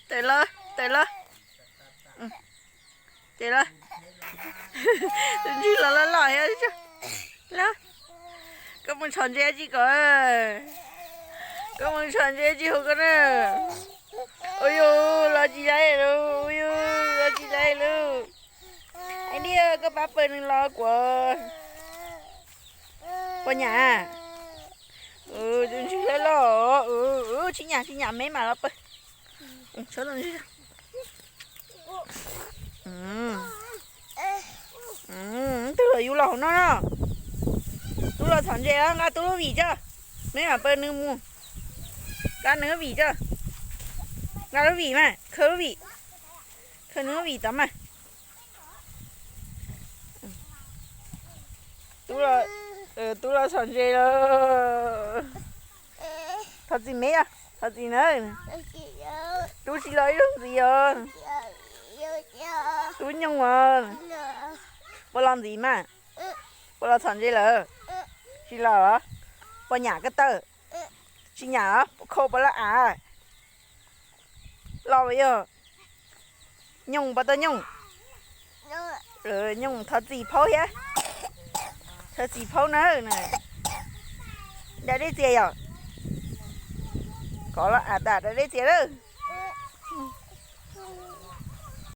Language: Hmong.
Tawm los, tawm los. Ces los, tus ntsuag los loj loj thiab. Los, koj mus txhom ntses tsis kom, koj mus txhom ntses tsis hu koj na. Ua yus los tsis laib lauj, ua yus los tsis laib lauj. Ais diaj, koj pab pawg nws los kuv poj nyam. Tus ntsuag loj loj, tsis nyam tsis nyam, me mam los pawg. Twb los yus los hauv no no. Tub los txhom ntses, nqa tub lub vim tso. Me mam pawg nws mus. Nqa nws lub vim tso. Nqa lub vim mas, khaws lub vim. Khaws nws lub vim tod mas. Tub los txhom ntses lawm. Thov txim me os, thov txim na. Tub tsis los ib zaug ntxiv os. Tub nyooj os. Puas los ntxiv mas? Puas los txhom ntses lawm? Tsis los los? Puas nyam koj tawm? Tsis nyam os, khau puas los av? Los yog nyooj puas tau nyooj? Nyooj, thov txim phaub thiab. Thov txim phaub na. Da dej txias yom? Kov los av tas da dej txias lawm.